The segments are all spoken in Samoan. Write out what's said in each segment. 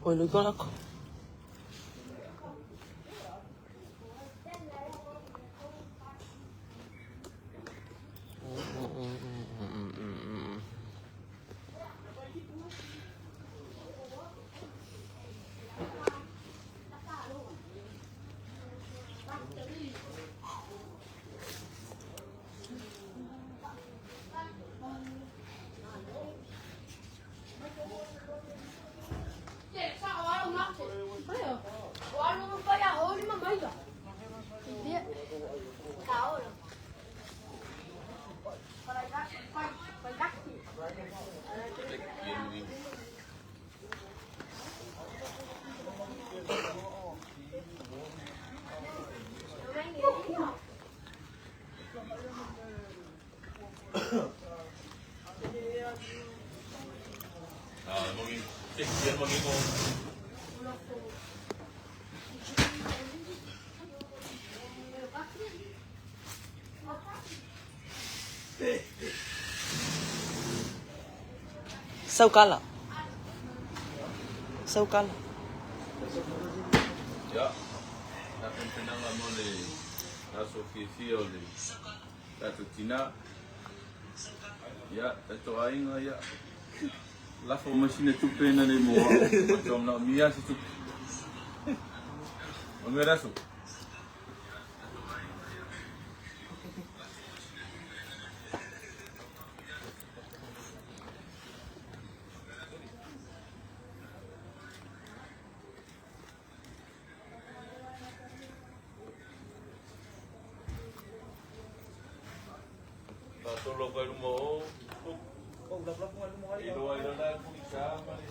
Oi, Saukala. Saukala. Ia, tapenapenaga mo le aso fiafia o le tatou tinā. Ia, tatou aiga, ia, lafo mai sina tupe ina nei mo au, matua manaomia se tupe. Manuia le aso. Faasolo atu ai luma o iloa ai lala e pugisa ma le.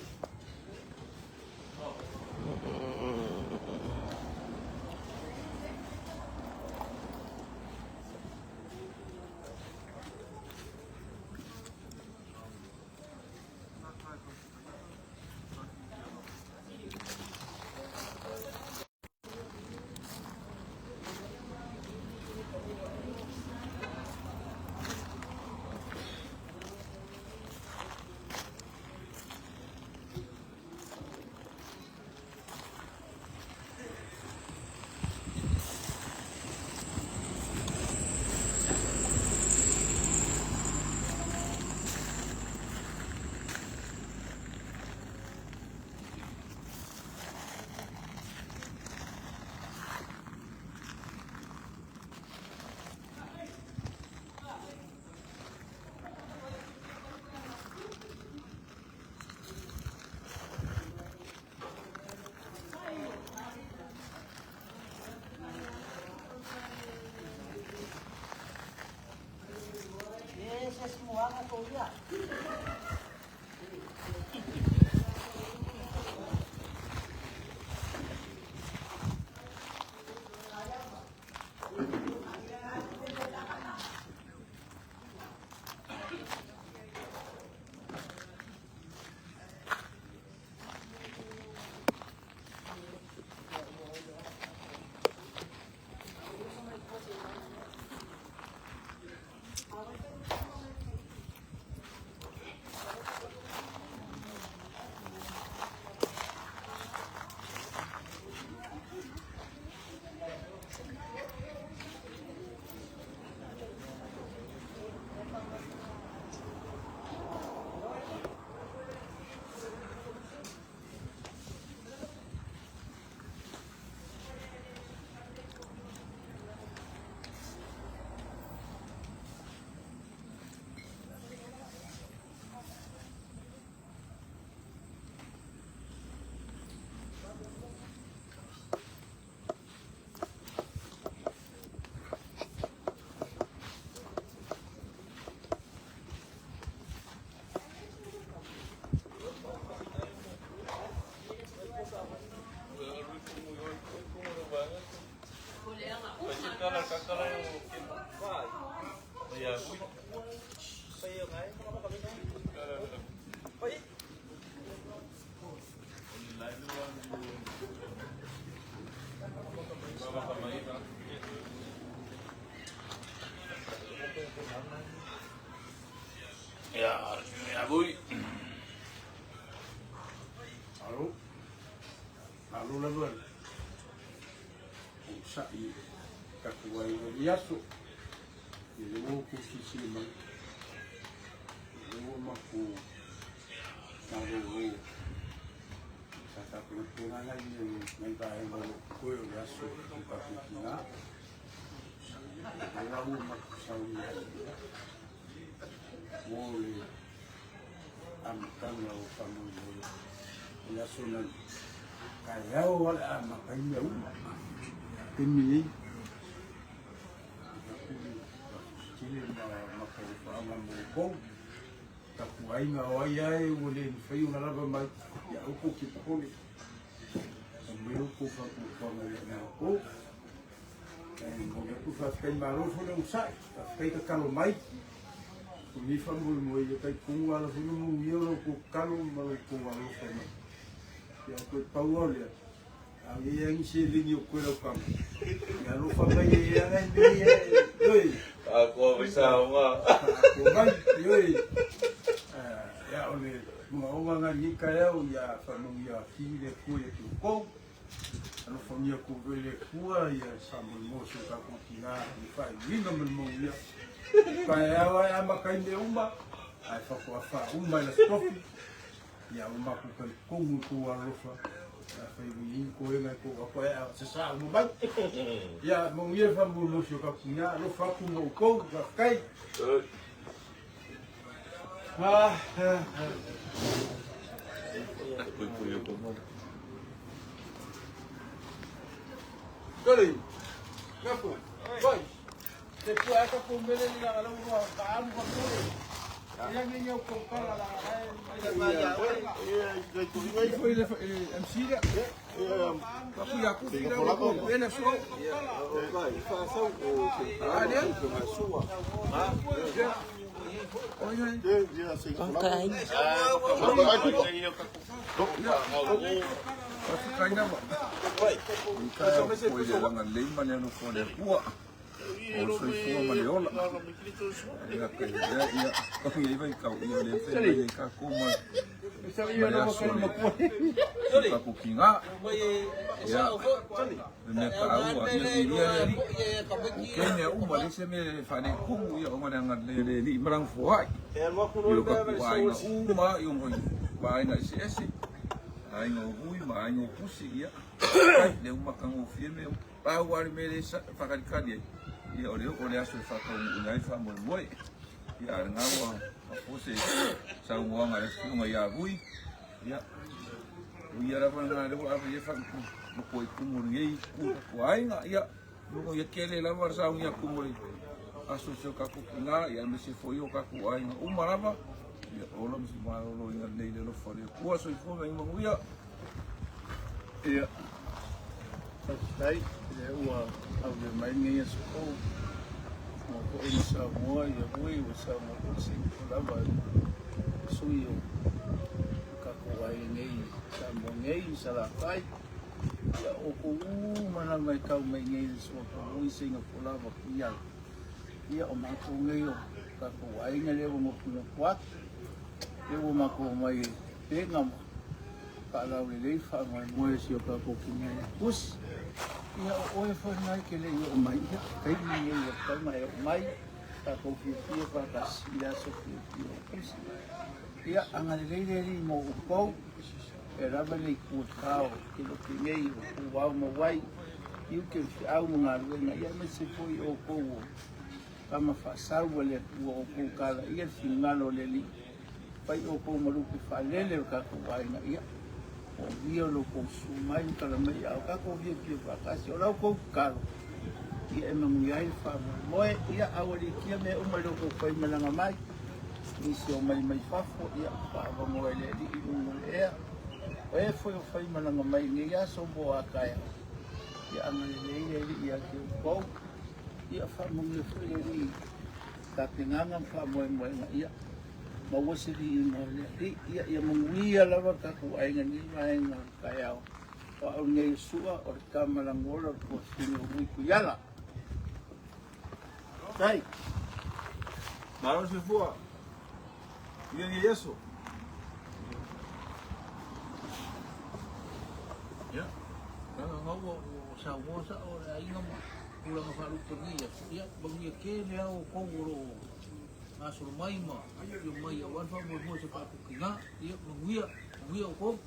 Ia lea ua outou silasila mai, o lea ua matou malolo, sa tapenapena nai mea nai vaega o lo o totoe o le aso o le tatou tina. O lea la ua matou sauni mo le amataga o faamoemoe o le aso nei. Taeao lava o le a amata ai mea uma. Taimi nei, tele ma matauafaga mo outou. Tapuaiga o ai lava e ua le mafai ona lava mai, ia aua tou te popole. Aumai outou faatuatuaga ia matou. Ae momoli atu le faafetai, malo foi le onosai, faafetai tatalo mai. O lenei faamoemoe ia talitonu ua ala foi ona manuia la outou tatalo ma lo outou alofa mai. Ia toe pau lava o lea, a o i ai lava ni seleni o totoe lau tama, ia alofa mai e ala i mea ia, ioe. Faakoa mai saoga. Faakoa mai, ioe. Ia o le manaoga lena i lenei taeao, ia faamanuia atili le Atua ia te outou. Alofagia tou e le Atua ia faamoemoe si o tatou tina i le faaiuina ma le manuia. Taeao ae amata ai mea uma, ae faatoa faauma e le Aso Tofi. Ia ua matou talitonu i tou alolofa, afai ua i ai ni toega e tou atu ae sasaa uma mai. Ia manuia le faamoemoe si o tatou tina, alofa atu ma outou, faafetai. Ah, ah, ah. Tole, Gapo, vai. Te pua eka ko mele ni la lau roa ka amu ka kore. Ia ngi ngau ko kala la ai. Foi le MC da. Ka pui aku fi la ko ena so. O le soifua ma le ola. Ia ka ia ia o ia vai kau ia le fe mai ka ko ma ma le aso le ka ko kinga. Ia le mea ka au a ia i ia le ali. O ke mea uma le se me fa ne kumu ia o ngana ngana le le li marang fo ai. Ia ka ku ai uma ia ngoi ba ai na ese ese. Ai ngo hui ma ai ngo pusi ia. Ai le uma ka ngo fie me Pau lava le mea lea e faakalikali ai, ia o le oo o le aso e faataunuuina ai le faamoemoe. Ia a o lena ua faafofoga se saunoaga a le Afioga ia Vui, ia o ia lava lena lea ua ave i ai faamoemoe i kumu o lenei aiga. Ia luga ia tele lava le saunia kumu o le aso si o tatou tina, ia aemaise foi o tatou aiga uma lava. Ia ola ma se maloloina lelei i le alofa o le Atua. Soifua ma ia manuia. Ia, faafetai lea ua aulia mai lenei aso fou. Ua foi ma Samoa ia ui ua saunoa foi se upu lava i sui o tatou aiga nei i Samoa nei i Salafai. Ia o outou uma lava e tau mai nei le suafa ui Singapore lava Kuiala. Ia o matou nei o tatou aiga lea ua nofonofo atu. Lea ua matou omai e pega ma faalaulelei faamoemoe si o tatou tina ia Pusi. Ia o oe foi lena e te le i oo mai, ia taimi lenei ua tatau ona e oo mai, tatou fiafia faatasi i le aso fiafia o Pusi. Ia agalelei le Alii mo outou, e lava le itu e fa o kelope nei o puao ma wai, iute ma feau ma galuega, ia aemaise foi outou o tama faasau a le Atua, outou kalaia le finagalo o le Alii. Fai outou ma lupe faalele o tatou aiga, ia moomia lo outou susu mai ma tala mai, a o tatou fiafia faatasi. O la outou tatalo, ia e manuia ai le faamoemoe. Ia aualiitia mea uma i lo outou faimalaga mai, nisi o mai mai fafo, ia faavanoa e le Alii i luga o le ea. O e foi o faimalaga mai i nei aso mo a taeao, ia agalelei le Alii ia te outou. Ia faamanuia foi le Alii i tapenaga ma faamoemoega, ia maua se viiga o le Alii. Ia, ia manuia lava le tatou aiga i lenei vaega o le taeao. O au nei o Sua, o le tama lagola o le tuafafine o Vui Tuiala. Tai. Malo le soifua. Ia ia Iesu. Ia, lana ngau o saunoa sao o le aiga ma. tulaga faalupe i lenei aso. Ia, manuia tele lava outou o lo o gasolo mai ma afifio mai aua le faamoemoe i se faatukiga. Ia, manuia, manuia outou.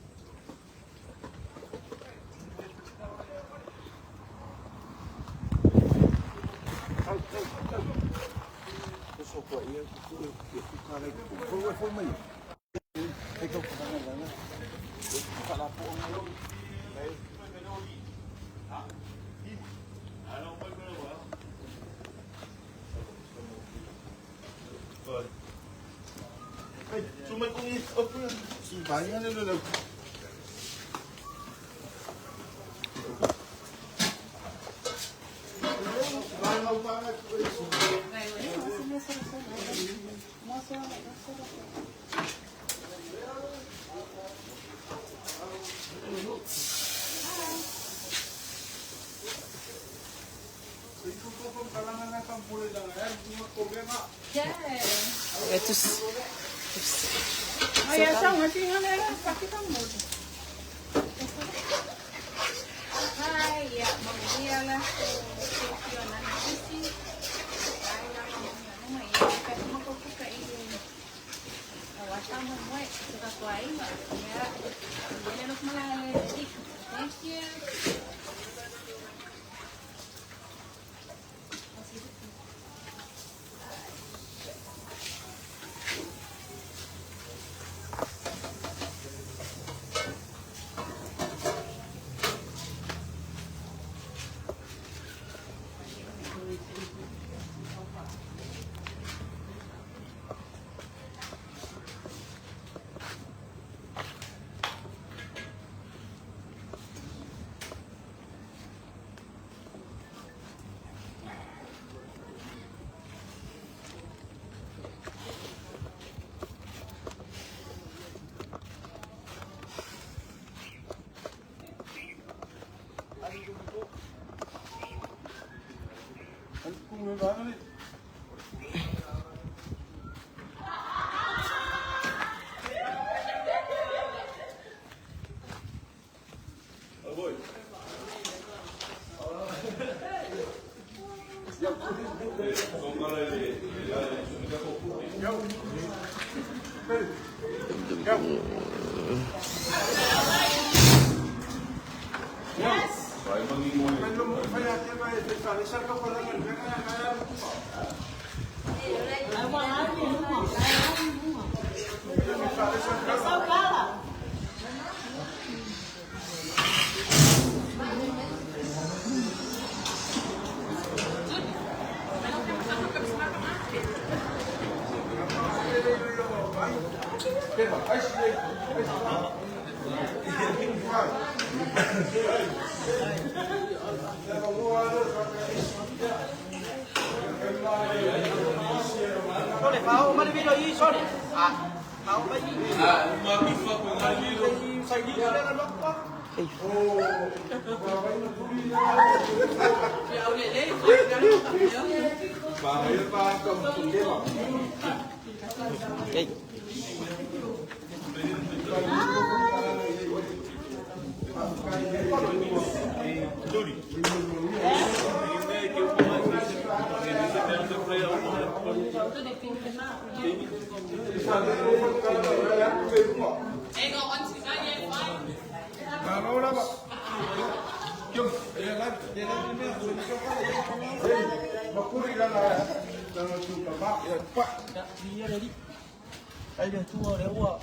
Thank you. Ei. Ai le Atua o lea ua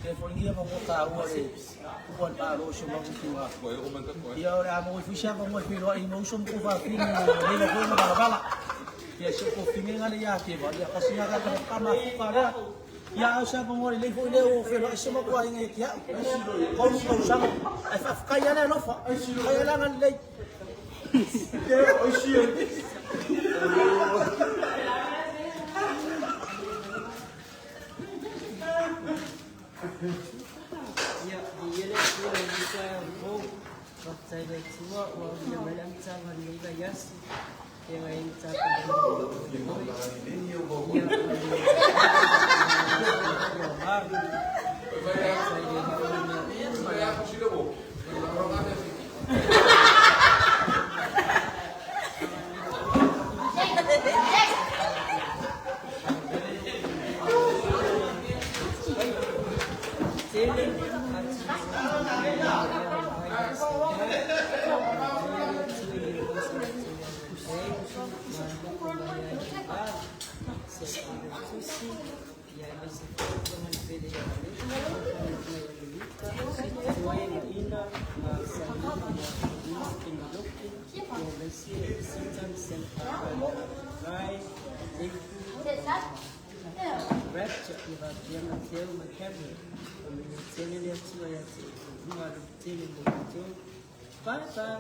telefonia ma ua taua le ua le Malo o si o matou itumalo. Ia o le a maua ai foi se avanoa e feiloai ai ma uso ma tuafafine ua leva foi ona valavala. Ia si ou tofiga lea ia Teva, ia tasi lena tagata mafuta lea. Ia a o se avanoa lelei foi lea ua feiloai si o matou aiga ia te au. 3 tausaga. Ae faafetai lava le alofa, faafetai lava le agalelei. Ia, viia le Atua i lenei taeao fou. Faafetai i le Atua ua aulia mai le amataga o lenei vaiaso. Feagai ai ma tapenaina o le faamoemoe. Ia, o le maro. Faafetai i le Alii mo mea uma. and power, rise, Rapture ia faapea Mateo ma Cameron. Faamanuia tele le Atua ia te outou alofa tele mo outou. Bye bye.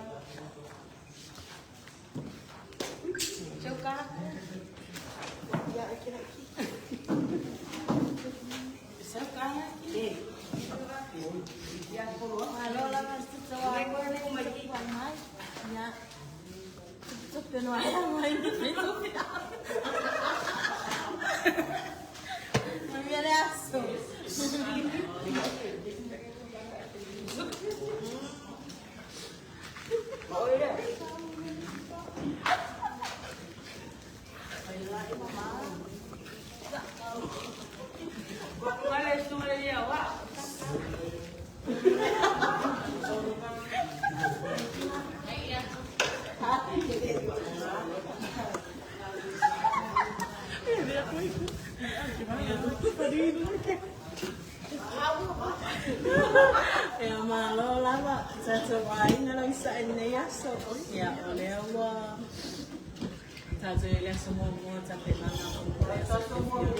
Ia malo lava tatou aiga lau isa'i i lenei aso. Ia o lea ua tatou i le aso muamua o tapenaga mo le aso fiafia.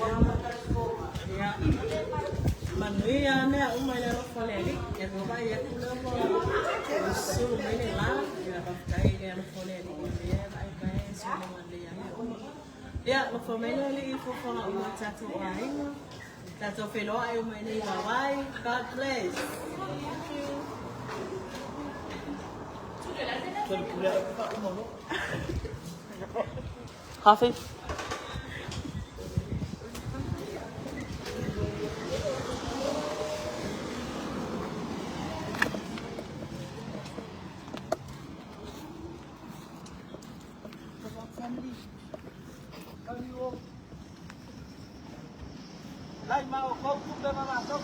Ia manuia mea uma i le alofa o le Alii. Ia ua vaai atu lea ua sulu mai le la. Ia faafetai i le alofa o le Alii o lea e vaai mai e sologa lelei ai mea uma. Ia alofa mai le Alii i fofoga uma o tatou aiga. Tatou feiloai uma i nei vavai. God bless. Thank you. Coffee? Lai ma o kau kupe ma matou.